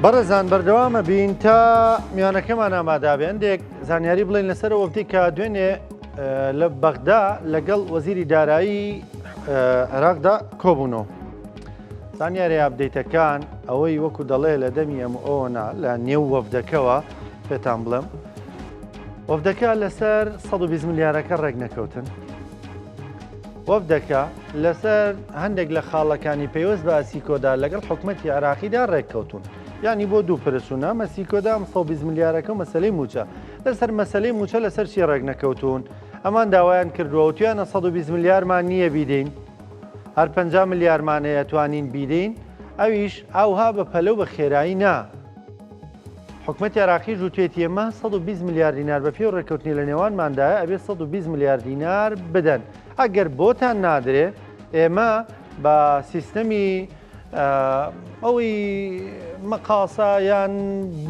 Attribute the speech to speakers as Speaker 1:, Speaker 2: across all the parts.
Speaker 1: بەڕێزان بەردەوامە بین تا میوانەکەمان ئامادابێ هەندێک زانیاری بڵێن لەسەر وەفدی کە دوێنێ لە بەغدا لەگەڵ وەزیری دارایی عێراقدا کۆبوونەوە. زانیاری update ەکان ئەوەی وەکو دەڵێ لە دەمی ئەم ئۆنا لە نێو وەفدەکەوە پێتان بڵێم وەفدەکە لەسەر 120 ملیارەکە ڕێک نەکەوتن وەفدەکە لەسەر هەندێک لە خاڵەکانی پەیوەست بە ئەسیکۆدا لەگەڵ حکومەتی عێراقیدا ڕێککەوتوون. یانی بۆ دوو پرس و نا مەسیکۆدا ئەم 120 ملیارەکە و مەسەلەی مووچە. لەسەر مەسەلەی مووچە لەسەر چی ڕێکنەکەوتوون؟ ئەمان داوایان کردووە وتویانە 120 ملیارمان نییە بیدەین، هەر 50 ملیارمان هەیە توانین بیدەین، ئەویش ئاوها بە پەلە و بە خێرایی نا. حکومەتی عێراقیش وتوێتی ئێمە 120 ملیار دینار بە پێی ڕێککەوتنی لە نێوانماندایە ئەبێ 120 ملیار دینار بدەن ئەگەر بۆتان نادرێ ئێمە بە سیستەمی ئەوەی مەقاسە یان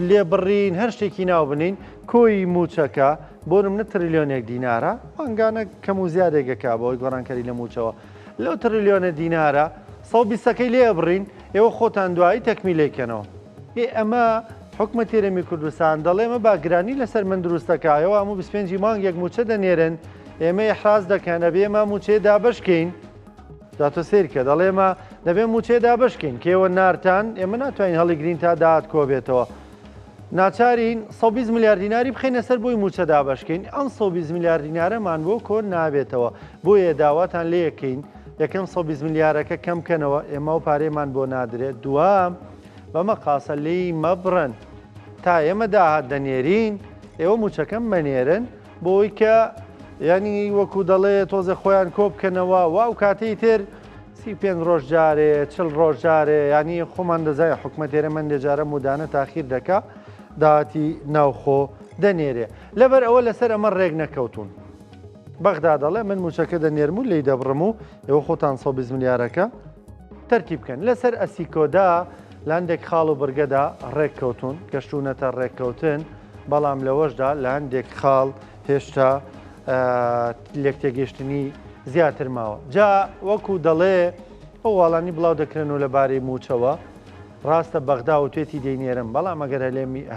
Speaker 1: لێبڕین هەر شتێکی ناو بنین کۆی موچەکە بۆ نمونە تریلیۆنێک دینارە مانگانە کەم و زیادێکەکە بەوەی گۆڕانکاری لە موچەوە لەو تریلیۆنە دینارە 120ەکەی لێ بڕین ئێوە خۆتان دوایی تەکمیلەی کەنەوە. ئێ ئەمە حکومەتی هەرێمی کوردستان دەڵێ مە با گرانی لەسەر من دروست دەکا ئێوە هەموو 25 ی مانگێک موچە دەنێرن ئێمە ئیحراز دەکەن ئەبێ ئێمە موچەیە دابەش کەین جا تۆ سەیر کە دەڵێ ئێمە دەبێ موچەیە دابەش کەین کێوە نارتان ئێمە ناتوانین هەڵیگرین تا داهات کۆبێتەوە ناچارین 120 ملیار دیناری بخەینە سەر بۆی موچە دابەشکەین ئەم 120 ملیار دینارەمان بۆ کۆ نابێتەوە بۆیە داواتان لێکەین یەکەم 120 ملیارەکە کەم کەنەوە ئێمە و پارێمان بۆ نادرێت دوام بەمە قاسە لێی مەبڕن تا ئێمە داهات دەنێرین ئێوە موچەکەم مەنێرن بۆی کە ینی وەکو دەڵێ تۆزە خۆیان کۆ بکەنەوە و ئەو کاتەی تر 35 ڕۆژ جارێ چل ڕۆژ جارێ ینی خۆمان دەزای حکومەت ئێرە مەندێ جارە مودانە تاخیر دەکا داهاتی ناوخۆ دەنێرێ لەبەر ئەوە لەسەر ئەمە ڕێک نەکەوتون بەغدا دەڵێ من موچەکە دەنێرم و لی دەبڕم و ئێوە خۆتان 120 ملیارەکە تەرتیب بکەن. لەسەر ئەسیکۆدا لە هەندێک خاڵ و بڕگەدا ڕێککەوتوون، گەشتوونەتە ڕێککەوتن، بەڵام لەوەشدا لە هەندێک خاڵ هێشتا لێکتێگەیشتنی زیاتر ماوە. جا وەکو دەڵێ ئەو واڵانی بڵاو دەکرێنەوە لەبارەی مووچەوە، ڕاستە بەغدا وتوێتی دەینێرم، بەڵام ئەگەر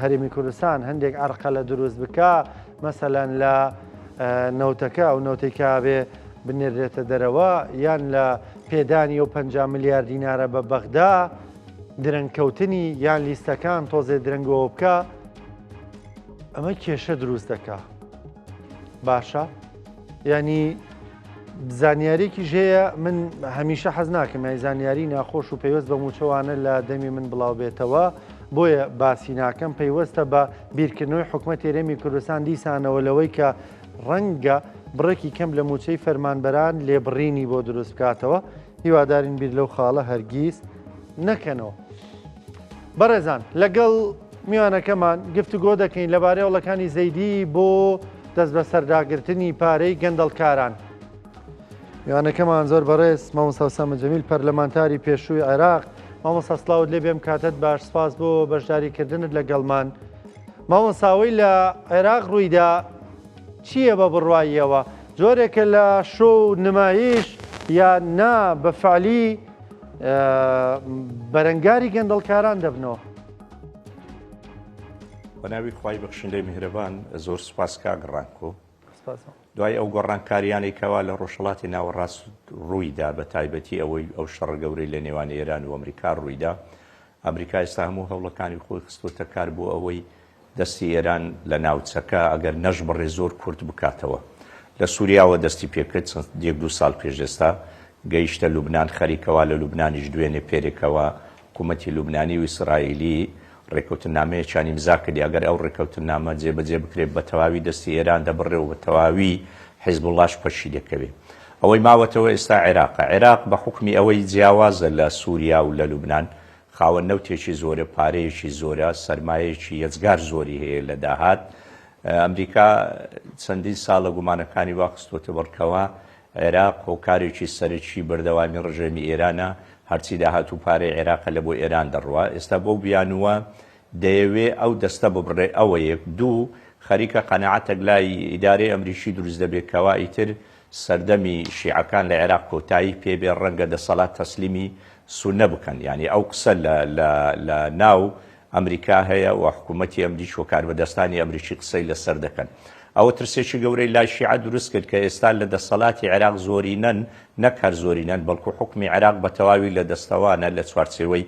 Speaker 1: هەرێمی کوردستان هەندێک عەرقەلە دروست بکا، مەسەلەن لە نەوتەکە، ئەو نەوتەی کە ئەبێ بنێررێتە دەرەوە، یان لە پێدانی ئەو 50 ملیار دینارە بە بەغدا، درەنگکەوتنی یان لیستەکان تۆزێ درەنگەوە بکە، ئەمە کێشە دروست دەکا. باشە ینی زانیاریەکیش هەیە من هەمیشە حەز ناکەم یانی زانیاری ناخۆش و پەیوەست بە مووچەوانە لە دەمی من بڵاو بێتەوە بۆیە باسی ناکەم پەیوەستە بە بیرکردنەوەی حکومەت هەرێمی کوردستان دیسانەوە لەوەی کە ڕەنگە بڕێکی کەم لە مووچەی فەرمانبەران لێبڕینی بۆ دروست بکاتەوە هیوادارین بیر لەو خاڵە هەرگیز نەکەنەوە. بەڕێزان لەگەڵ میوانەکەمان گفتوگۆ دەکەین لەبارەی هەوڵەکانی زەیدی بۆ دەستبەسەرداگرتنی پارەی گەندەڵکاران. میوانەکەمان زۆر بەڕێز مامۆستا ئوسامە جەمیل پەرلەمانتاری پێشووی عێراق. مامۆستا سڵاوت لێ بێم کاتت باش سپاس بۆ بەشداریکردنت لەگەڵمان. مامۆستا ئەوەی لە عێراق ڕوویدا چییە بە بڕواییەوە؟ جۆرێکە لە شۆ و نمایش یا نا بە فعلی بەرەنگاری گەندەڵکاران دەبنەوە؟
Speaker 2: بەناوی خوای بەخشندەی میهرەبان زۆر سوپاس کاک ڕانکۆ. دوای ئەو گۆڕانکاریانەی کەوا لە ڕۆژهەڵاتی ناوەڕاست ڕوویدا بە تایبەتی ئەوەی ئەو شەڕە گەورەی لە نێوان ئێران و ئەمریکا ڕوویدا ئەمریکا ئێستا هەموو هەوڵەکانی خۆی خستۆتە کار بۆ ئەوەی دەستی ئێران لە ناوچەکە ئەگەر نەشبڕێ زۆر کورت بکاتەوە. لە سوریاوە دەستی پێکرد چەند یەک دوو ساڵ پێش ئێستا گەیشتە لوبنان خەریکەوا لە لوبنانیش دوێنێ پێرێکەوە حکوومەتی لوبنانی و ئیسرائیلی ڕێکەوتننامەیەکیان ئیمزا کردی ئەگەر ئەو ڕێکەوتننامە جێبەجێ بکرێت بە تەواوی دەستی ئێران دەبڕێ و بە تەواوی حیزبوڵڵاش پەکی دەکەوێ. ئەوەی ماوەتەوە ئێستا عێراقە. عێراق بە حوکمی ئەوەی جیاوازە لە سوریا و لە لوبنان خاوەن نەوتێکی زۆرە، پارەیەکی زۆرە، سەرمایەیەکی یەجگار زۆری هەیە لە داهات. ئەمریکا چەندین ساڵە گومانەکانی وا خستۆتە بەڕ کەوا عێراق هۆکارێکی سەرەکی بەردەوامی ڕژێمی ئێرانە، هەرچی داهات و پارەی عێراقە لە بۆ ئێران دەڕوا. ئێستا بەو بیانووە دەیەوێ ئەو دەستە ببڕێ، ئەوە یەک. دوو، خەریکە قەناعەتێک لای ئیدارەی ئەمریکی دروست دەبێ کەوا ئیتر سەردەمی شیعەکان لە عێراق کۆتایی پێ بێ، ڕەنگە دەسەڵات تەسلیمی سوننە بکەن. یانی ئەو قسە لە لە لە ناو. ئەمریکا هەیە و حکوومەتی ئەمریک و کاربەدەستانی ئەمریکی قسەی لەسەر دەکەن. ئەوە ترسێکی گەورەی لای شیعە دروست کرد کە ئێستا لە دەسەڵاتی عێراق زۆرینەن، نەک هەر زۆرینەن بەڵکو حوکمی عێراق بە تەواوی لە دەستەوانە لە چوارچێوەی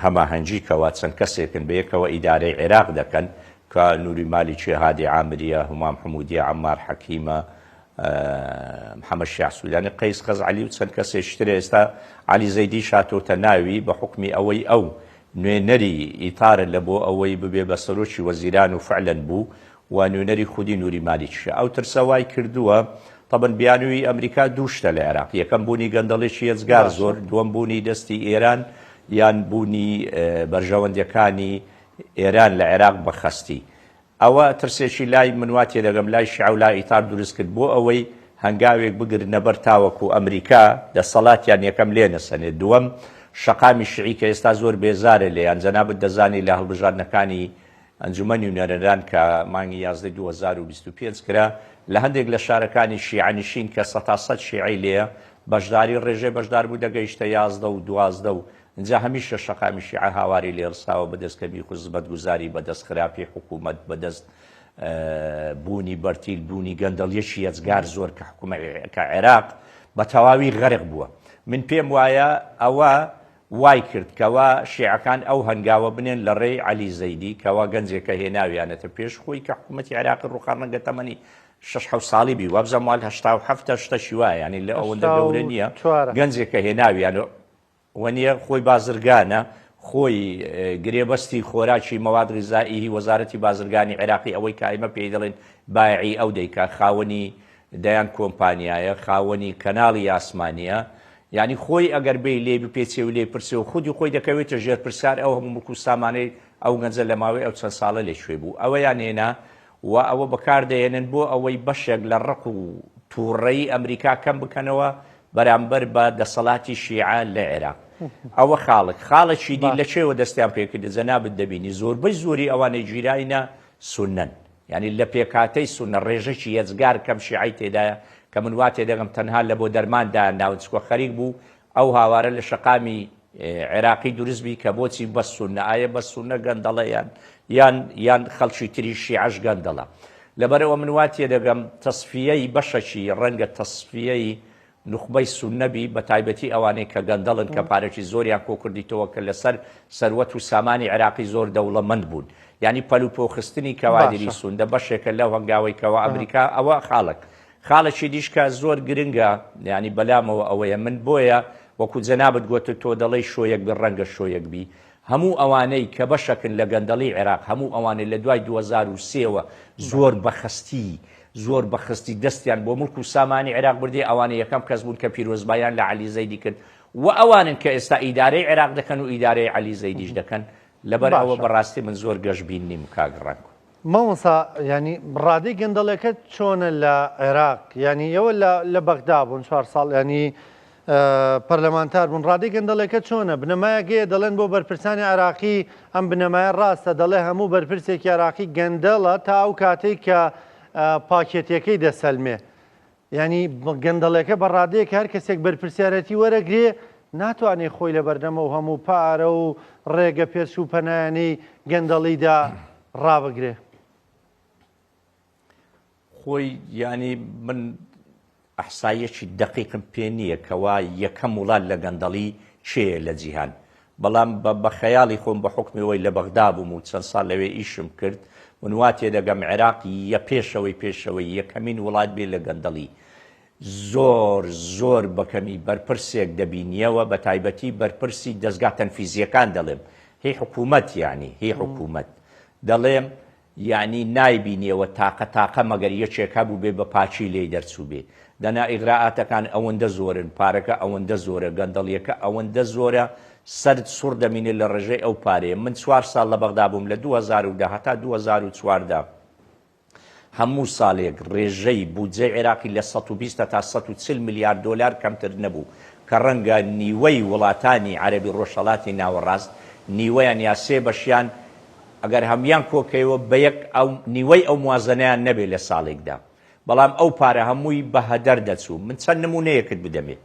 Speaker 2: هەماهەنگی کەوا چەند کەسێکن بەیەکەوە ئیدارەی عێراق دەکەن کە نوری مالیکی، هادی عامریە، همام حمودیە، عەمار حەکیمە، محەمەد شیاع سودانی، قەیس خەزعەلی و چەند کەسێکی تر. ئێستا عەلی زەیدیش هاتۆتە ناوی بە حوکمی ئەوەی ئەو نوێنەری ئیتارە لە بۆ ئەوەی ببێ بە سەرۆکی وەزیران و فعلەن بوو و نوێنەری خودی نوری مالیکیشە. ئەو ترسە وای کردووە تەبەن بیانووی ئەمریکا دوو شتە لە عێراق، یەکەم بوونی گەندەڵێکی یەجگار زۆر، دووەم بوونی دەستی ئێران یان بوونی بەرژەوەندیەکانی ئێران لە عێراق بە خەستی. ئەوە ترسێکی لای من وا تێدەگەم لای شیعە و لای ئیتار دروست کرد بۆ ئەوەی هەنگاوێک بگرنە بەر تاوەکو ئەمریکا دەسەڵاتیان یەکەم لێ نەسەنێت دووەم شەقامی شیعی کە ئێستا زۆر بێزارە لێیان جەنابت دەزانی لە هەڵبژاردنەکانی ئەنجومەنی نوێنەران کە مانگی یازدەی 2025 کرا لە هەندێک لە شارەکانی شیعە نشین کە سەتا سەد شیعەی لێیە بەشداری ڕێژەی بەشداربوو دەگەیشتە یازدە و دوازدە و ئینجا هەمیشە شەقامی شیعە هاواری لێڕساوە بەدەست کەمی خزمەتگوزاری بەدەست خراپی حکوومەت بەدەست بوونی بەرتیل بوونی گەندەڵیەکی یەجگار زۆر کە حکوومەت کە عێراق بە تەواوی غەرق بووە من پێم وایە ئەوە وای کرد کەوا شیعەکان ئەو هەنگاوە بنێن لە ڕێی عەلی زەیدی کەوا گەنجێکە هێناویانەتە پێش خۆی کە حکوومەتی عێراقی ڕووخان ڕەنگە تەمەنی شەش حەوت ساڵی بی وابزانم وال 87 شتەکی وایە یانی لە ئەوەندە گەورە نییە گەنجێکە هێناویان وەنیە خۆی بازرگانە خۆی گرێبەستی خۆراکی مواد غذایی هی وەزارەتی بازرگانی عێراقی ئەوەی کە ئێمە پێی دەڵێن بایعی ئەو دەیکا خاوەنی دەیان کۆمپانیایە خاوەنی کەناڵی ئاسمانیە یعنی خۆی ئەگەر بێی لێی بپێچێ و لێی پرسێ و خودی خۆی دەکەوێتە ژێر پرسیار ئەو هەموو مڵک و سامانەی ئەو گەنجە لە ماوەی ئەو چەند ساڵە لە کوێ بوو ئەوەیان هێنا و ئەوە بەکاردەهێنن بۆ ئەوەی بەشێک لە ڕق و تووڕەیی ئەمریکا کەم بکەنەوە بەرامبەر بە دەسەڵاتی شیعە لە عێراق. ئەوە خاڵێک. خاڵێکی دی لە کوێوە دەستیان پێکردە جەنابت دەبینی زۆربەی زۆری ئەوانەی گیراینە سوننەن. یانی لە پێکهاتەی سوننە ڕێژەکی یەجگار کەم شیعەی تێدایە کە من وا تێدەگەم تەنها لە بۆ دەرمان دایان ناون چکە خەریک بوو ئەو هاوارە لە شەقامی عێراقی دروست بی کە بۆچی بەس سوننە ئایە بەس سوننە گەندەڵە یان یان یان خەڵکی تری شیعەش گەندەڵە لەبەرئەوە من وا تێدەگەم تەسفیەی بەشەکی ڕەنگە تەسفیەی نوخبەی سوننە بی بە تایبەتی ئەوانەی کە گەندەڵن کە پارەکی زۆریان کۆکردیتەوە کە لەسەر سەروەت و سامانی عێراقی زۆر دەوڵەمەند بوون یانی پەلوپۆخستنی کەوادری سوندە بەشێکە لەو هەنگاوەی کەوا ئەمریکا ئەوە خاڵک خاڵێکی دیش کە زۆر گرنگە یانی بەلامەوە ئەوەیە من بۆیە وەکو جەنابت گۆتت تۆ دەڵێی شۆیەک بی ڕەنگە شۆیەک بی هەموو ئەوانەی کە بەشەکن لە گەندەڵی عێراق هەموو ئەوانەی لە دوای 2003 وە زۆر بە خەستی زۆر بە خستی دەستیان بۆ مڵک و سامانی عێراق بردی ئەوانە یەکەم کەس بوون کە پیرۆزبایان لە عەلی زەیدی کرد و ئەوانن کە ئێستا ئیدارەی عێراق دەکەن و ئیدارەی عەلی زەیدیش دەکەن لەبەر ئەوە بەڕاستی من زۆر گەشبین نیم کاک ڕەنگۆ.
Speaker 1: مامۆستا یانی ڕادەی گەندەڵیەکە چۆنە لە عێراق یانی ئێوە لە لە بەغدا بوون چوار ساڵ یانی پەرلەمانتار بوون ڕادەی گەندەڵیەکە چۆنە بنەمایەک هەیە دەڵێن بۆ بەرپرسانی عێراقی ئەم بنەمایە ڕاستە دەڵێ هەموو بەرپرسێکی عێراقی گەندەڵە تا ئەو کاتەی کە پاکێتیەکەی دەسەلمێ یانی گەندەڵێکە بە ڕادەیەک هەر کەسێک بەرپرسیارەتی وەرەگرێ ناتوانێ خۆی لە بەردەم ئەو هەموو پارە و ڕێگە پێچ و پەنایانەی گەندەڵیدا ڕابگرێ.
Speaker 2: خۆی یانی من ئەحساییەکی دەقیقم پێ نییە کەوا یەکەم وڵات لە گەندەڵی کێیە لە جیهان بەڵام بە بە خەیاڵی خۆم بە حوکمی ئەوەی لە بەغدا بووم و چەند ساڵ لەوێ ئیشم کرد من وا تێدەگەم عێراق یە پێشەوەی پێشەوەی یەکەمین وڵات بێ لە گەندەڵی زۆر زۆر بەکەمی بەرپرسێک دەبینیەوە بە تایبەتی بەرپرسی دەزگا تەنفیزیەکان دەڵێم هی حکوومەت یانی هی حکوومەت دەڵێم یەعنی نایبینیەوە تاقە تاقە مەگەر یەکێک هەبووبێ بە پاکی لێی دەرچووبێ دەنا ئیغرائاتەکان ئەوەندە زۆرن پارەکە ئەوەندە زۆرە گەندەڵیەکە ئەوەندە زۆرە سەرت سوڕ دەمینێ لە ڕێژەی ئەو پارەیە من چوار ساڵ لە بەغدا بووم لە 2010 هەتا 2014 هەموو ساڵێک ڕێژەی بودجەی عێراقی لە 120 هەتا 140 ملیار دۆلار کەمتر نەبوو کە ڕەنگە نیوەی وڵاتانی عەرەبی ڕۆژهەڵاتی ناوەڕاست نیوەیان یا سێ بەشیان ئەگەر هەمویان کۆکەیەوە بەیەک ئەو نیوەی ئەو موازەنەیان نەبێ لە ساڵێکدا بەڵام ئەو پارە هەمووی بە هەدەر دەچوو من چەند نمونەیەکت بدەمێ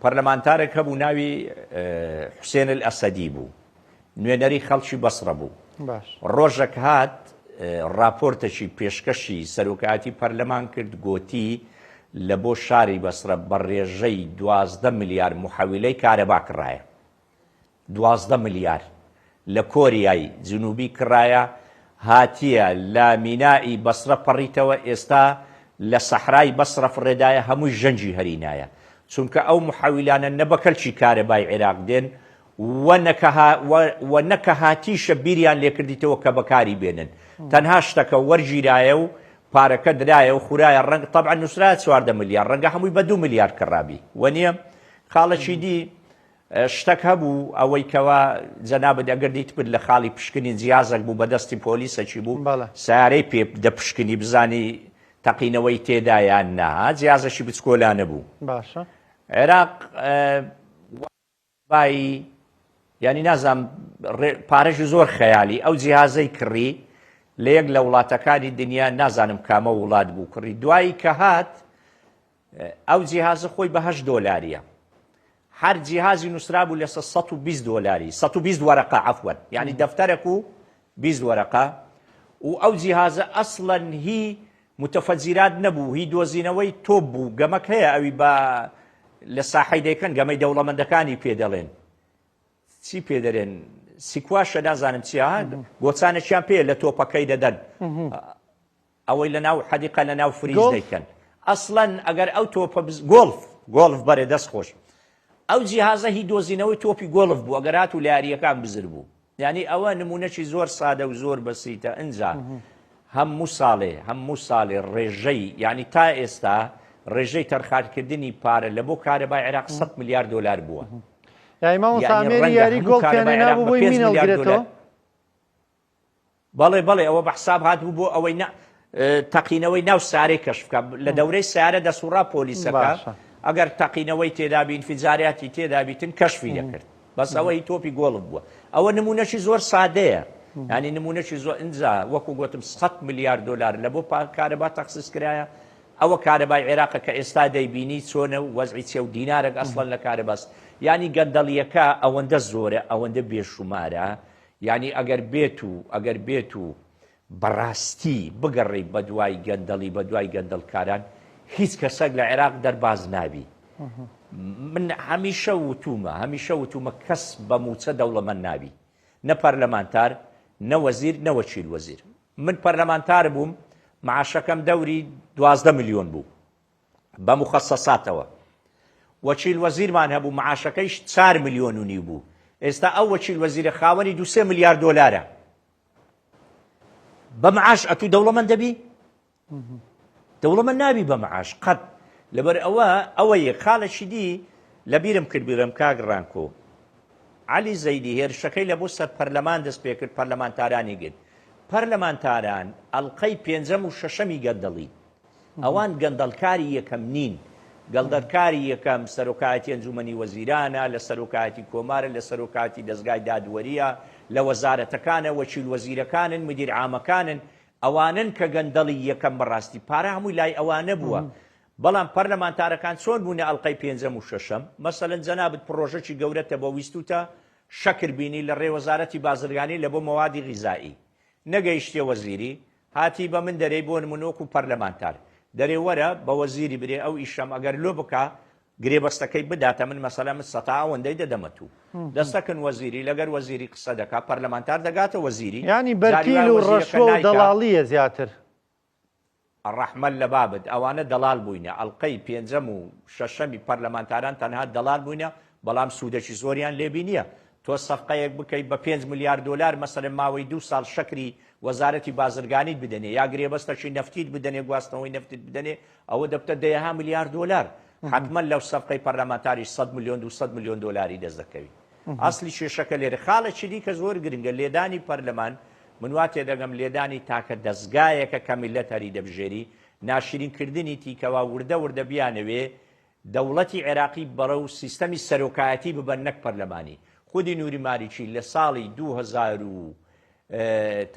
Speaker 2: پەرلەمانتارێک هەبوو ناوی حوسێن الئەسەدی بوو. نوێنەری خەڵکی بەسڕە بوو. ڕۆژەک هات ڕاپۆرتەکی پێشکەشی سەرۆکایەتی پەرلەمان کرد گۆتی لە بۆ شاری بەسڕە بە ڕێژەی 12 ملیار محەویلەی کارەبا کڕایە. 12 ملیار لە کۆریای جنوبی کڕایە هاتیە لە مینائی بەسڕە پەڕیتەوە ئێستا لە سەحرای بەسڕە فڕێدایە هەمووی ژەنگی هەرینایە چونکە ئەو محەویلانە نە بە کەلکی کارەبای عێراق دێن وە وە نە کە هاتیشە بیریان لێکردیتەوە کە بەکاری بێنن تەنها شتەکە وەرگیرایە و پارەکە درایە و خورایە ڕەنگ تەبعەن نوسرایە 14 ملیار ڕەنگە هەمووی بە دوو ملیار کڕابی وەنیە خاڵەکی دی شتەک هەبوو ئەوەی کەوا جەنابت ئەگەر دیتبت لە خاڵی پشکنین جیازەک بوو بەدەستی پۆلیسەکی بوو سارەی پێ دەپشکنی بزانی تەقینەوەی تێدا یان نا جیازەکی بچکۆلانە بوو
Speaker 1: باشە
Speaker 2: عێراق بایی یانی نازانم پارەشی زۆر خەیالی ئەو جیهازەی کڕی لە یەک لە وڵاتەکانی دنیا نازانم کامە وڵات بوو کڕی دوایی کە هات ئەو جیهازە خۆی بە هەشت دۆلاریە هەر جیهازی نووسرابوو لەسەر 120 دۆلاری 120 وەرەقە عەفوەن یعنی دەفتەرەک و 20 وەرەقە و ئەو جیهازە ئەسڵەن هی متفجیرات نەبوو هی دۆزینەوەی تۆپ بوو گەمەک هەیە ئەوی بە لە ساحەی دەیکەن گەمەی دەوڵەمەندەکانی پێ دەڵێن چی پێ دەرێن سیکواشە نازانم چیە گۆچانێکیان پێ لە تۆپەکەی دەدەن ئەوەی لە ناو حەدیقە لە ناو فریز دەیکەن ئەسڵەن ئەگەر ئەو تۆپە گۆڵف گۆڵف بەرێ دەست خۆش ئەو جیهازە هی دۆزینەوەی تۆپی گۆڵف بوو ئەگەر هات و لە یارییەکان بزر بوو یانی ئەوە نمونەکی زۆر سادە و زۆر بەسیتە ئنجا هەموو ساڵێ هەموو ساڵێ ڕێژەی یانی تا ئێستا ڕێژەی تەرخانکردنی پارە لە بۆ کارەبای عێراق 100 ملیار دۆلار بووە.
Speaker 1: یای مامۆستا ئامێری یاری گۆڵفیان هێنابوو بۆی مین هەڵگرێتەوە؟
Speaker 2: بەڵێ بەڵێ ئەوە بە حساب هاتبوو بۆ ئەوەی نا تەقینەوەی ناو سارەی کەشف بکا لە دەورەی سارە دەسوڕا پۆلیسەکە ئەگەر تەقینەوەی تێدابی انفجاریاتی تێدابیتن کەشفی دەکرد بەس ئەوە هی تۆپی گۆڵف بووە ئەوە نمونەشی زۆر سادەیە ینی نمونەشی زۆر ئینجا وەکو گوتم 100 ملیار دلار لە بۆ کارەبا تەخسیس کرایە ئەوە کارەبای عێراقە کە ئێستا دەیبینی چۆنە و وەزعی چیە و دینارێک ئەسڵەن لە کارەباس یانی گەندەڵیەکە ئەوەندە زۆرە ئەوەندە بێشومارە یانی ئەگەر بێت و ئەگەر بێت و بەڕاستی بگەڕێی بەدوای گەندەڵی بەدوای گەندەڵکاران هیچ کەسەک لە عێراق دەرباز نابی من هەمیشە وتومە هەمیشە وتومە کەس بە موچە دەوڵەمەند نابی نە پەرلەمانتار نە وەزیر نە وەکیل وەزیر من پەرلەمانتار بووم معاشەکەم دەوری دوازدە ملیۆن بوو بە موخەسەساتەوە. وەکیل وەزیرمان هەبوو معاشەکەیش چار ملیۆن و نیو بوو. ئێستا ئەو وەکیل وەزیرە خاوەنی دوو سێ ملیار دۆلارە. بە معاش ئەتوو دەوڵەمەند دەبی؟ دەوڵەمەند نابی بە معاش قەت. لەبەر ئەوە ئەوە یەک خاڵێکی دی لەبیرم کرد بیڵێم کاک ڕانکۆ عەلی زەیدی هێرشەکەی لە بۆ سەر پەرلەمان دەست پێکرد پەرلەمانتارانی گرت پەرلەمانتاران ئەڵقەی پێنجەم و شەشەمی گەندەڵین ئەوان گەندەڵکاری یەکەم نین، گەڵدەرکاری یەکەم سەرۆکایەتی ئەنجومەنی وەزیرانە، لە سەرۆکایەتی کۆمارە، لە سەرۆکایەتی دەزگای دادوەرییە، لە وەزارەتەکانە، وەکیل وەزیرەکانن، مدیر عامەکانن، ئەوانەن کە گەندەڵی یەکەم بەڕاستی پارە هەمووی لای ئەوانە بووە، بەڵام پەرلەمانتارەکان چۆن بوونە ئەڵقەی پێنجەم و شەشەم؟ مەسەلەن جەنابت پڕۆژەکی گەورەتە بۆ ویستوتە شەکر بینی لە ڕێ وەزارەتی بازرگانی لە بۆ مەوادی غیزائی نەگەیشتیە وەزیری هاتی بە من دەرێی بۆ نمونە وەکو پەرلەمانتار دەرێ وەرە بە وەزیری برێ ئەو ئیشەم ئەگەر لۆ بکا گرێبەستەکەی بداتە من مەسەلەن من سەتا ئەوەندەی دەدەمە تو دەستەکن وەزیری لەگەر وەزیری قسە دەکا پەرلەمانتار دەگاتە وەزیری
Speaker 1: یانی
Speaker 2: جاری
Speaker 1: بەرتیل
Speaker 2: وایە
Speaker 1: و
Speaker 2: وەزیرەکە
Speaker 1: ڕەشوە و
Speaker 2: نایکا
Speaker 1: دەڵاڵیە زیاتر.
Speaker 2: ڕەحمەت لە بابت ئەوانە دەڵال بووینە ئەڵقەی پێنجەم و شەشەمی پەرلەمانتاران تەنها دەڵال بووینە بەڵام سوودەکی زۆریان لێ بینیە تۆ سەفقەیەک بکەی بە پێنج ملیار دۆلار مەسەلەن ماوەی دوو ساڵ شەکری وەزارەتی بازرگانیت بدەنێ یا گرێبەستەکی نەفتیت بدەنێ گواستنەوەی نەفتت بدەنێ ئەوە دەبتە دەیەها ملیار دۆلار حەتمەن لەو سەفقەی پەرلەمانتاریش 100 ملیۆن 200 ملیۆن دۆلاری دەست دەکەوی ئەسلی کێشەکە لێرە خاڵێکی دیکە زۆر گرنگە لێدانی پەرلەمان من وا تێدەگەم لێدانی تاکە دەزگایەکە کە میللەت هەری دەبژێری، ناشرین کردنیتی کەوا وردە وردە بیانەوێ دەوڵەتی عێراقی بەرەو سیستەمی سەرۆکایەتی ببەن نەک پەرلەمانی. خودی نوری مالیکی لە ساڵی 2000 و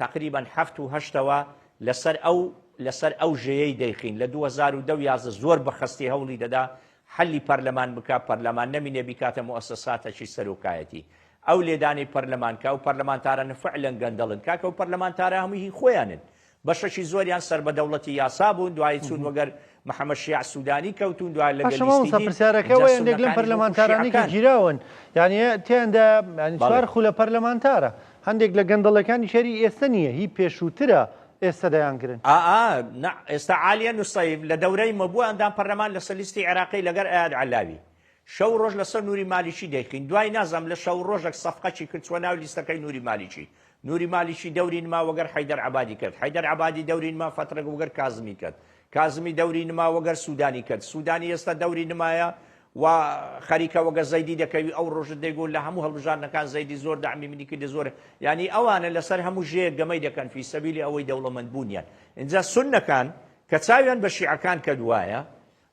Speaker 2: تەقریبەن حەفت و هەشتەوە لەسەر ئەو لەسەر ئەو ژێیەی دەیخین لە 2010 و 11 زۆر بە خەستی هەوڵی دەدا حەلی پەرلەمان بکا پەرلەمان نەمینێ بیکاتە موئەسەساتەکی سەرۆکایەتی. ئەو لێدانەی پەرلەمان کە ئەو پەرلەمانتارانە فعلەن گەندەڵن کاکە ئەو پەرلەمانتارە هەمووی هی خۆیانن بەشەکی زۆریان سەر بە دەوڵەتی یاسا بوون دوایی چوون وەگەر محەمەد شیاع سودانی کەوتوون دوای لەگەر
Speaker 1: باشە مامۆستا
Speaker 2: لیستی دین
Speaker 1: پرسیارەکە
Speaker 2: ئینجا
Speaker 1: ئەوەیە هەندێک لەم
Speaker 2: سوننەکانیش وەکو
Speaker 1: پەرلەمانتارانەی کە
Speaker 2: شیعەکان.
Speaker 1: گیراون یانی تیاندا یانی
Speaker 2: بەڵێ.
Speaker 1: چوار خولە پەرلەمانتارە هەندێک لە گەندەڵەکانیش هەری ئێستە نییە هی پێشووترە ئێستە دەیانگرن.
Speaker 2: ئا ئا نا ئێستا عالیە نوسەیف لە دەورەی مە بووە ئەندام پەرلەمان لەسەر لیستی عێراقی لەگەر ئەیاد عەلاوی شەو ڕۆژ لەسەر نوری مالیکی دەیخین دوای نازانم لە شەو ڕۆژەک سەفقەکی کرد چوە ناو لیستەکەی نوری مالیکی نوری مالیکی دەوری نما وەگەر حەیدەر عەبادی کرد حەیدەر عەبادی دەوری نما فەترەک وەگەر کازمی کرد کازمی دەوری نما وەگەر سودانی کرد سودانی ئێستا دەوری نمایە و خەریکە وەگە زەیدی دەکەوی ئەو ڕۆژە دەیگۆ لە هەموو هەڵبژاردنەکان زەیدی زۆر دەعمی منی کردی زۆر یعنی ئەوانە لەسەر هەموو ژێیەک گەمەی دەکەن فی سەبیلی ئەوەی دەوڵەمەند بوونیان ئینجا سوننەکان کە چاویان بە شیعەکان کەد وایە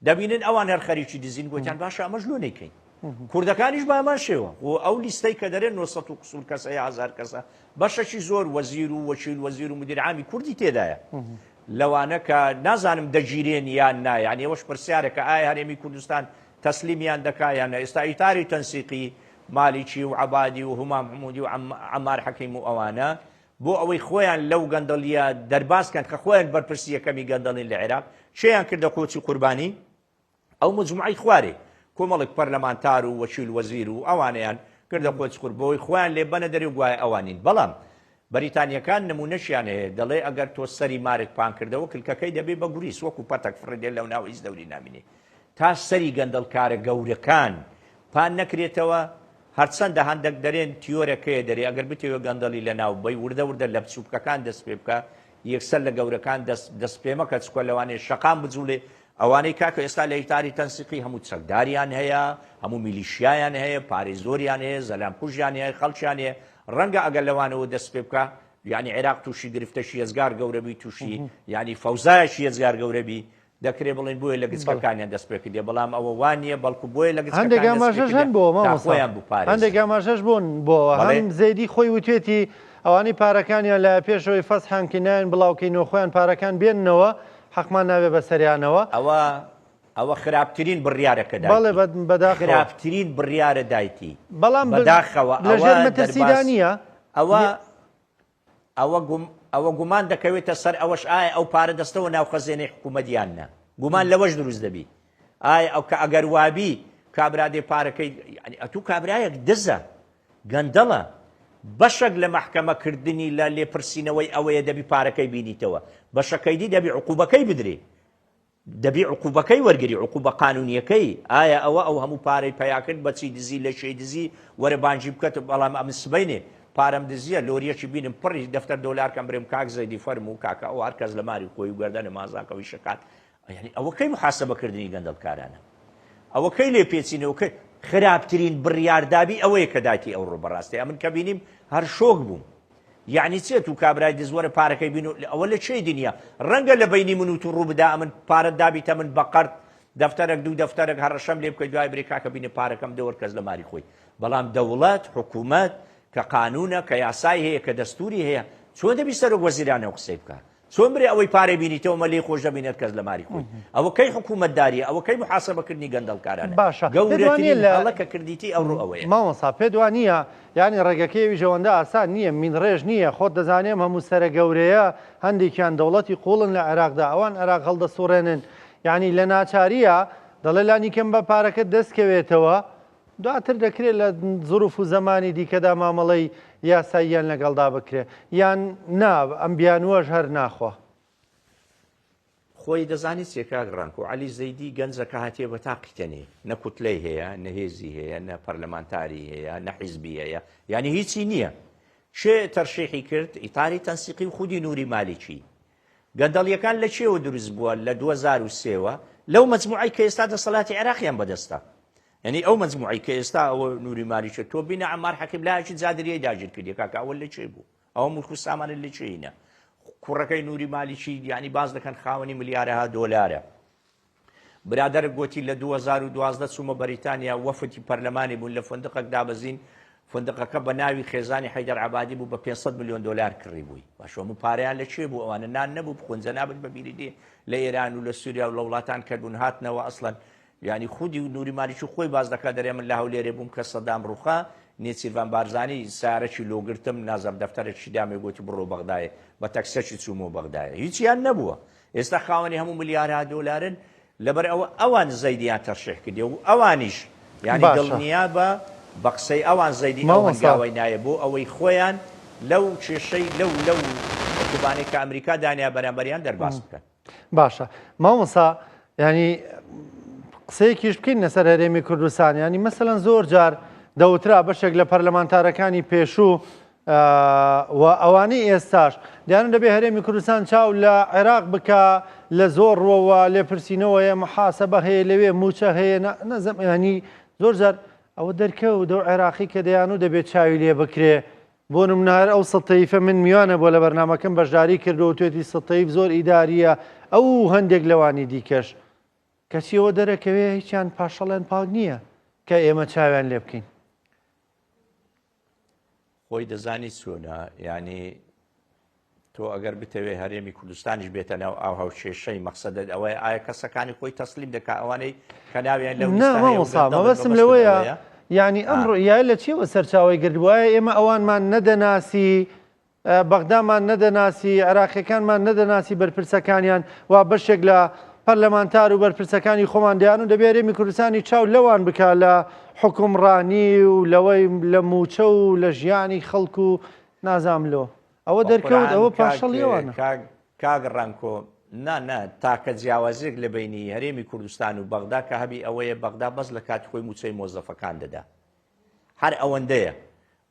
Speaker 2: دەبینن ئەوان هەر خەریکی دزین گوتیان باشە ئەمەش لۆ نەیکەین کوردەکانیش بە هەمان شێوە و ئەو لیستەی کە دەرێن 900 و قسوور کەسە یا هەزار کەسە بەشەکی زۆر وەزیر و وەکیل وەزیر و مدیر عامی کوردی تێدایە لەوانە کە نازانم دەگیرێن یان نا یانی ئەوەش پرسیارە کە ئایا هەرێمی کوردستان تەسلیمیان دەکا یان نا ئێستا ئیتاری تەنسیقی مالیکی و عەبادی و هومام حمودی و عەمار حەکیم و ئەوانە بۆ ئەوەی خۆیان لەو گەندەڵیە دەرباز کەن کە خۆیان بەرپرسی یەکەمی گەندەڵین لە عێراق چێیان کردە قۆچی قوربانی ئەو مجموعەی خوارێ کۆمەڵێک پەرلەمانتار و وەکیل وەزیر و ئەوانەیان کردە قۆچ قور بۆی خۆیان لێ بەنە دەرێ و گوایە ئەوانین بەڵام بەریتانیەکان نمونەشیان هەیە دەڵێ ئەگەر تۆ سەری مارت پان کردەوە کلکەکەی دەبێ بە گوریس وەکو پەتەک فڕێ دێ لەو ناو هیچ دەوری نامینێ تا سەری گەندەڵکارە گەورەکان پان نەکرێتەوە هەرچەندە هەندەک دەرێن تیۆرەکەیە دەرێ ئەگەر بتەوێ گەندەڵی لەناو بەی وردە وردە لە بچوکەکان دەست پێ بکە یەکسەر لە گەورەکان دەست دەست پێ مەکە چکە لەوانەیە شەقام بجوڵێ ئەوانەی کاکە ئێستا لە ئیتاری تەنسیقی هەموو چەکداریان هەیە هەموو میلیشیایان هەیە پارەی زۆریان هەیە زەلام کوژیان هەیە خەڵکیان هەیە ڕەنگە ئەگەر لەوانەوە دەست پێ بکە یعنی عێراق تووشی گرفتەشی یەزگار گەورە بی تووشی یعنی فەوزایەکی یەزگار گەورە بی دەکرێ بڵێن بۆیە لە گچکەکانیان دەست پێ کردیە بەڵام ئەوە وا نییە بەڵکو بۆیە لە
Speaker 1: هەندێک
Speaker 2: گچکەکان دەست پێ
Speaker 1: ئاماژەش
Speaker 2: کردیە
Speaker 1: هەن بۆ
Speaker 2: تا
Speaker 1: مامۆستا
Speaker 2: خۆیان
Speaker 1: هەندێک
Speaker 2: بپارێزن.
Speaker 1: ئاماژەش بۆن بۆ
Speaker 2: بەڵێ.
Speaker 1: هەم زەیدی خۆی وتوێتی ئەوانەی پارەکانیان لە پێشەوەی فەسحان کە نایەن بڵاوکەینەوە خۆیان پارەکان بێننەوە حەقمان نابێ بەسەریانەوە.
Speaker 2: ئەوە ئەوە خراپترین بڕیارە کە
Speaker 1: بەڵێ
Speaker 2: دایتی
Speaker 1: بەداخەوە.
Speaker 2: خراپترین بڕیارە دایتی
Speaker 1: بەڵام
Speaker 2: بەداخەوە
Speaker 1: لە
Speaker 2: ئەوە
Speaker 1: ژێر مەترسیدا
Speaker 2: دەرباز
Speaker 1: نییە؟
Speaker 2: ئەوە ئەوە گوم ئەوە گومان دەکەوێتە سەر ئەوەش ئایا ئەو پارە دەستەوە ناو خەزێنەی حکوومەت یان نا گومان لەوەش دروست دەبی ئایا ئەو کە ئەگەر وابی کابرا دێ پارەکەی یعنی ئەتوو کابرایەک دزە گەندەڵە بەشەک لە مەحکەمە کردنی لە لێپرسینەوەی ئەوەیە دەبی پارەکەی بینیتەوە بەشەکەی دی دەبی عقوبەکەی بدرێ دەبی عقوبەکەی وەرگری عقوبە قانونیەکەی ئایا ئەوە ئەو هەموو پارەی پەیا کرد بەچی دزی لەکێی دزی وەرە بانگی بکەت بەڵام ئەمن سبەینێ پارەم دزیە لۆریەکی بینم پڕی دەفتەر دۆلار کەم برێم کاک زەیدی فەرموو کاکە ئەو هەر کەس لە ماری خۆی و گەردەنە مازاکەوەی شەکات یعنی ئەوە کەی محاسبە کردنی گەندەڵکارانە ئەوە کەی لێ پێچینەوە کە خراپترین بڕیاردابی ئەوەیە کە داتی ئەوڕۆ بەڕاستی ئەمن کە بینیم هەر شۆک بووم یەعنی چێ تو کابرای دز وەرە پارەکەی بین و ئەوە لە چێی دنیا ڕەنگە لە بەینی من و تو ڕوو بدا ئەمن پارەت دابیتە من بە قەرد دەفتەرەک دوو دەفتەرەک هەڕەشەم لێ بکەی دوای برێ کاکە بینە پارەکەم دەوەر کەس لە ماری خۆی بەڵام دەوڵەت حکوومەت کە قانونە کە یاسای هەیە کە دەستوری هەیە چۆن دەبی سەرۆک وەزیرانەوە قسەی بکە چۆن برێ ئەوەی پارەی بینیتەوە مە لێی خۆش دەبینێت کەس لە ماری خۆی ئەوە کەی حکوومەتداریە ئەوە کەی محاسبەکردنی گەندەڵکارانە
Speaker 1: باشە پێت وا نییە
Speaker 2: گەورەترین
Speaker 1: لە
Speaker 2: هەڵە کە کردیتی ئەوڕۆ ئەوەیە.
Speaker 1: مامۆستا پێت وا نییە یانی ڕێگەکەی ئەویش ئەوەندە ئاسان نییە مینڕێژ نییە خۆت دەزانی ئەم هەموو سەرە گەورەیە هەندێکیان دەوڵەتی قوڵن لە عێراقدا ئەوان عێراق هەڵدەسوڕێنن یانی لە ناچاریە دەڵێ لانیکەم با پارەکەت دەست کەوێتەوە دواتر دەکرێت لە زروف و زەمانی دیکەدا مامەڵەی یاساییان لەگەڵدا بکرێت یان نا ئەم بیانووەش هەر ناخوا.
Speaker 2: خۆی دەزانی چیە کاک ڕانکۆ عەلی زەیدی گەنجەکە هاتیە بە تاقی تەنێ نە کوتلەی هەیە نە هێزی هەیە نە پەرلەمانتاری هەیە نە حیزبی هەیە یعنی هیچی نییە کێ تەرشیحی کرد ئیتاری تەنسیقی و خودی نوری مالیکی گەندەڵیەکان لە کێوە دروست بووە لە 2003 وە لەو مەجموعەی کە ئێستا دەسەڵاتی عێراقیان بەدەستە یعنی ئەو مەجموعەی کە ئێستا ئەوە نوری مالیکە تۆ بینە عەمار حەکیم لایەکی جادریەی داگیر کردیە کاکە ئەوە لە کێ بوو ئەوە مولک و سامانە لە کێینە کوڕەکەی نوری مالیکی یعنی باس دەکەن خاوەنی ملیارەها دۆلارە برادەرە گۆتی لە 2012 چوومە بەریتانیا وەفدی پەرلەمانی بوون لە فندقێک دابەزین فندقەکە بە ناوی خێزانی حەیدەر عەبادی بوو بە 500 ملیۆن دۆلار کڕی بووی باشە هەموو پارەیان لە کوێ بوو ئەوانە نان نەبوو بخۆن جەنابت بە بیری دێ لە ئێران و لە سووریا و لە وڵاتان کە بوون هاتنەوە ئەسڵەن یانی خودی نوری مالیکی خۆی باس دەکات دەرێ من لە هەولێرێ بووم کە سەدام ڕوخا. نێچیرڤان بارزانی سەیارەکی لۆ گرتم نازانم دەفتەرێکی دامێ گۆتی بڕۆ بەغدایێ بە تەکسەکی چوومەوە بەغدایێ هیچیان نەبووە ئێستا خاوەنی هەموو ملیارها دۆلارن لەبەر ئەوە ئەوان زەیدیان تەرشیح کردیە و ئەوانیش یانی
Speaker 1: باشە.
Speaker 2: دڵنیا بە بە قسەی ئەوان زەیدی ئەو
Speaker 1: مامۆستا.
Speaker 2: هەنگاوەی نایە بۆ ئەوەی خۆیان لەو کێشەی لەو لەو عقوبانەی کە ئەمریکا دانیا بەرامبەریان دەرباز بکەن.
Speaker 1: باشە مامۆستا یانی قسەیەکیش بکەین لەسەر هەرێمی کوردستان یانی مەسەلەن زۆر جار دەوترا بەشێک لە پەرلەمانتارەکانی پێشوو و ئەوانەی ئێستاش دیانە دەبێ هەرێمی کوردستان چاو لە عێراق بکە لە زۆر ڕوەوە لێپرسینەوە هەیە محاسبە هەیە لەوێ موچە هەیە نەزم ینی زۆر جار ئەوە دەرکەوت دەو عێراقی کە دەیان و دەبێت چاوی لێ بکرێ بۆ نمونە هەر ئەو سەتەیفە من میوانە بۆ لە بەرنامەکەم بەشداری کردووە و توێتی سەتەیف زۆر ئیدارییە ئەو و هەندێک لەوانی دیکەش کەچی ئەوە دەرەکەوێ هیچیان پاشەڵیان پاک نییە کە ئێمە چاویان لێ بکەین.
Speaker 2: خۆی دەزانی چۆنە یانی تۆ ئەگەر بتەوێ هەرێمی کوردستانیش بێتە ناو ئاو هاوکێشەی مەقسەدت ئەوەیە ئایا کەسەکانی خۆی تەسلیم دەکا ئەوانەی کە ناویان لەو
Speaker 1: نا
Speaker 2: لیستە هەیە و
Speaker 1: مامۆستا
Speaker 2: گەندەڵن
Speaker 1: مەبەستم
Speaker 2: مەبەستت
Speaker 1: لەوەیە
Speaker 2: ئەوەیە؟
Speaker 1: یعنی ئەم
Speaker 2: ئا.
Speaker 1: ڕوئیایە لە چیەوە سەرچاوەی گرت وایە ئێمە ئەوانمان نەدەناسی بەغدامان نەدەناسی عێراقیەکانمان نەدەناسی بەرپرسەکانیان وا بەشێک لە پەرلەمانتار و بەرپرسەکانی خۆمان دەیان و دەبێ هەرێمی کوردستانی چاو لەوان بکا لە حوکمڕانی و لەوەی لە موچە و لە ژیانی خەڵک و نازام لۆ ئەوە دەرکەوت
Speaker 2: بەقورعان
Speaker 1: ئەوە
Speaker 2: کاک
Speaker 1: پاشەڵی ئەوانە.
Speaker 2: کاک کاک ڕەنکۆ نا نا تاکە جیاوازیەک لە بەینی هەرێمی کوردستان و بەغدا کە هەبی ئەوەیە بەغدا بەس لە کاتی خۆی موچەی مۆزەفەکان دەدا هەر ئەوەندەیە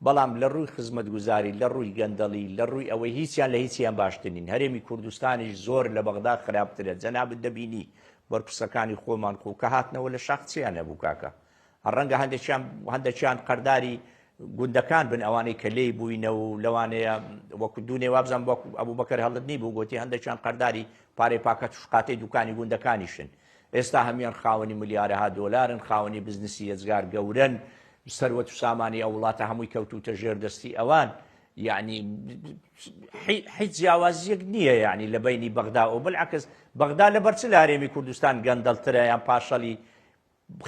Speaker 2: بەڵام لە ڕووی خزمەتگوزاری لە ڕووی گەندەڵی لە ڕووی ئەوەی هیچیان لە هیچیان باشتر نین هەرێمی کوردستانیش زۆر لە بەغدا خراپترە جەنابت دەبینی بەرپرسەکانی خۆمان خۆ کە هاتنەوە لە شاخ چیان هەبوو کاکە ڕەنگە هەندێکیان هەندێکیان قەرداری گوندەکان بن ئەوانەی کە لێی بووینە و لەوانەیە وەکو دوونێ وابزانم وەکو ئەبوبەکر هەڵدنی بوو گوتی هەندێکیان قەرداری پارەی پاکەت و شقاتەی دوکانی گوندەکانیشن ئێستا هەموان خاوەنی ملیارەها دۆلارن خاوەنی بزنسی یەجگار گەورەن سەروەت و سامانی ئەو وڵاتە هەمووی کەوتوتە ژێر دەستی ئەوان یعنی هیچ جیاوازیەک نییە یعنی لە بینی بەغدا و بالعکس بەغدا لەبەر چ لە هەرێمی کوردستان گەندەڵترە یان پاشەڵی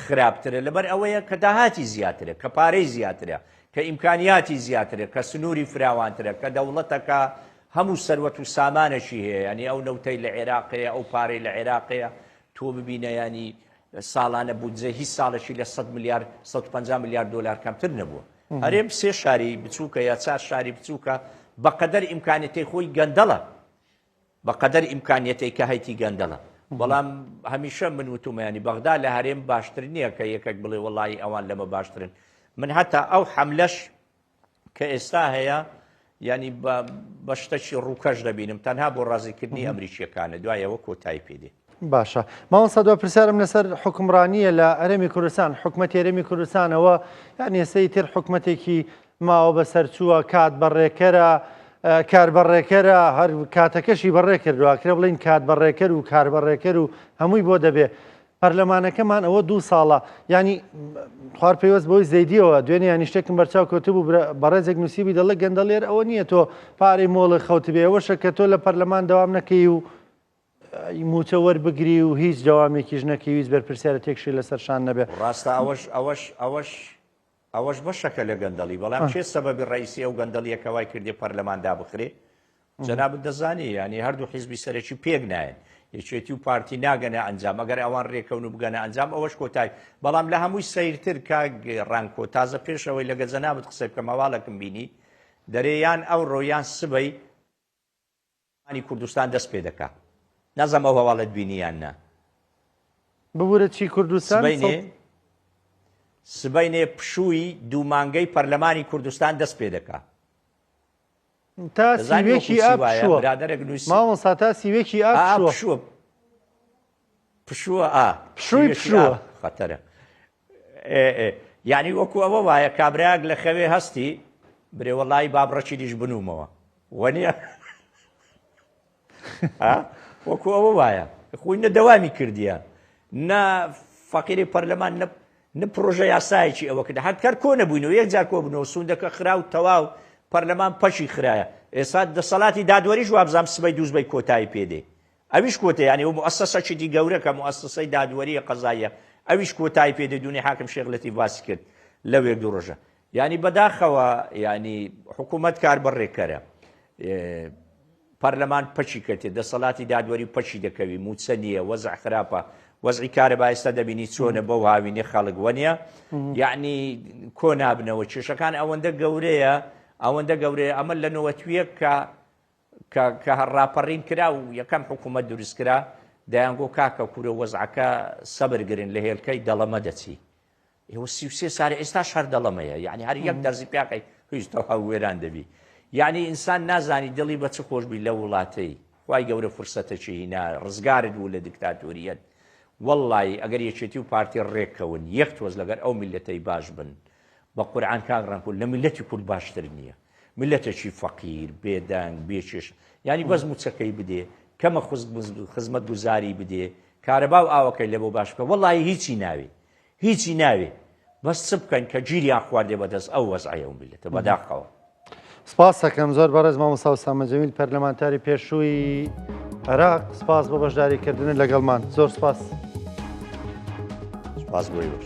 Speaker 2: خراپترە لەبەر ئەوەیە کە داهاتی زیاترە، کە پارەی زیاترە، کە ئیمکانیاتی زیاترە، کە سنووری فراوانترە، کە دەوڵەتەکە هەموو سەروەت و سامانێکی هەیە، یانی ئەو نەوتەی لە عێراق هەیە، ئەو پارەی لە عێراق هەیە، تۆ ببینە یانی ساڵانە بودجە هیچ ساڵێکی لە 100 ملیار 150 ملیار دۆلار کەمتر نەبووە. هەرێم سێ شاری بچووکە یا چار شاری بچووکە بەقەدەر ئیمکانیەتەی خۆی گەندەڵە. بە قەدەر ئیمکانیەتەی کە هەیتی گەندەڵە بەڵام هەمیشە من وتومە ینی بەغدا لە هەرێم باشتر نییە کە یەکێک بڵێ وەڵی ئەوان لەمە باشترن من هەتا ئەو حەملەش کە ئێستا هەیە ینی بە شتەکی ڕووکەش دەبینم تەنها بۆ ڕازیکردنی ئەمریکیەکانە دوایەوە کۆتایی پێدێ.
Speaker 1: باشە مامۆستا دوا پرسیارم لەسەر حوکمڕانییە لە هەرێمی کوردستان حکومەتی هەرێمی کوردستانەوە یان ئێستا ئیتر حکومەتێکی ماوە بەسەرچووە کات بەڕێکەرە کار بەڕێکەرە هەر کاتەکەشی بەڕێ کردووە کرێ بڵین کات بەڕێکەر و کار بەڕێکەر و هەمووی بۆ دەبێ پەرلەمانەکەمان ئەوە دوو ساڵە ینی خوار پێوەست بۆی زەیدیەوە دوێنێ ینی شتێکم بەرچاو کەوتبوو بەڕێزێک نووسیبی دەڵێ گەندەڵێر ئەوە نییە تۆ پارەی مۆڵێ خەوتبێ ئەوەشە کە تۆ لە پەرلەمان دەوام نەکەی و مووچە وەربگری و هیچ دەوامێکیش نەکەی و هیچ بەرپرسیارەتێکشی لەسەر شان نەبێ.
Speaker 2: ڕاستە ئەوەش ئەوەش ئەوەش ئەوەش بەشەکە لە گەندەڵی بەڵام کێ سەبەبی ڕئیسی ئەو گەندەڵیە کە وای کردێ پەرلەمان دابخرێ جەنابت دەزانی یانی هەردوو حیزبی سەرەکی پێک نایەن یەکێتی و پارتی ناگەنە ئەنجام ئەگەر ئەوان رێکەون و بگەنە ئەنجام ئەوەش کۆتای بەڵام لە هەمووی سەیرتر کاک ڕانکۆ تازە پێش ئەوەی لەگە جەنابت قسەی بکەم هەواڵێکم بینی دەرێ یان ئەوڕۆ یان سبەی انی کوردستان دەست پێ دەکا نازانم ئەو هەواڵەت بینی یان نا.
Speaker 1: ببورە چی کوردستان؟
Speaker 2: سبەینێ سبەینێ پشووی دوو مانگەی پەرلەمانی کوردستان دەست پێ دەکا.
Speaker 1: تا سیوێکی ئاب پشووە
Speaker 2: برادەرێک نووسی
Speaker 1: مامۆستا تا سیوێکی ئاب پشووە
Speaker 2: پشووە پشووە ئا
Speaker 1: پشووی پشووە
Speaker 2: خەتەرە یعنی وەکو ئەوە وایە کابراک لە خەوێ هەستی برێ وەڵی بابڕەکی دیش بنوومەوە وەنیە وەکو ئەوە وایە خۆی نە دەوامی کردیە نە فەقیری پەرلەمان نە نە پرۆژە یاسایەکی ئەوە کرد هەر کەر کۆ نەبووینەوە یەک جار کۆ بنەوە سوندەکە خرا و تەواو پەرلەمان پەکی خرایە ئێستا دەسەڵاتی دادوەریش وابزانام سبەی دووزبەی کۆتایی پێدێ ئەویش کۆتە یانی ئەو موئەسەسەکی دی گەورە کە موئەسەسەی دادوەریە قەزاییە ئەویش کۆتایی پێدێ دوونی حاکم شێخ لەتیف باسی کرد لەو یەک دوو ڕۆژە. یانی بەداخەوە یانی حکوومەت کار بەڕێکەرە پەرلەمان پەکی کەتێ دەسەڵاتی دادوەری پەکی دەکەوی موچە نییە وەزع خراپە وەزعی کارەبا ئێستا دەبینی چۆنە بەو هاوینێ خەڵک وەنیە یعنی کۆ نابنەوە کێشەکان ئەوەندە گەورەیە ئەوەندە گەورەیە ئەمە لە نەوەتویەک کە کە کە ڕاپەڕین کرا و یەکەم حکوومەت دروست کرا دەیانگۆ کاکە کورە وەزعەکە سەبر گرن لە هێلکەی دەڵەمە دەچی ئێوە 33 سارە ئێستاش هەر دەڵەمەیە یعنی هەر یەک دەرزی پیاقی هیچ تەواو وێران دەبی یعنی ئینسان نازانی دڵی بە چ خۆش بی لە وڵاتەی خوای گەورە فرسەتەکی هینا ڕزگارت بوو لە دیکتاتۆریەت وەڵڵایی ئەگەر یەکێتی و پارتی ڕێککەون یەک تۆز لەگەر ئەو میللەتەی باش بن بە قورعان کاک ڕەنکو لە میللەتی کورد باشتر نییە میللەتێکی فەقیر بێدەنگ بێ کێشە یانی بەس موچەکەی بدێ کەمە خزمەت گوزاری بدێ کارەبا و ئاوەکەی لەبۆ باش بکە وەڵی هیچی ناوێ هیچی ناوێ بەس چ بکەن کە گیریان خواردێ بەدەست ئەو وەزعەی ئەو میللەتە بەداخەوە.
Speaker 1: سپاس ئەکەم زۆر بەڕێز مامۆستا ئوسامە جەمیل پەرلەمانتاری پێشووی عێراق سپاس بۆ بەشداریکردنت لەگەڵمان زۆر سپاس.
Speaker 2: سپاس بۆ ئێوەش.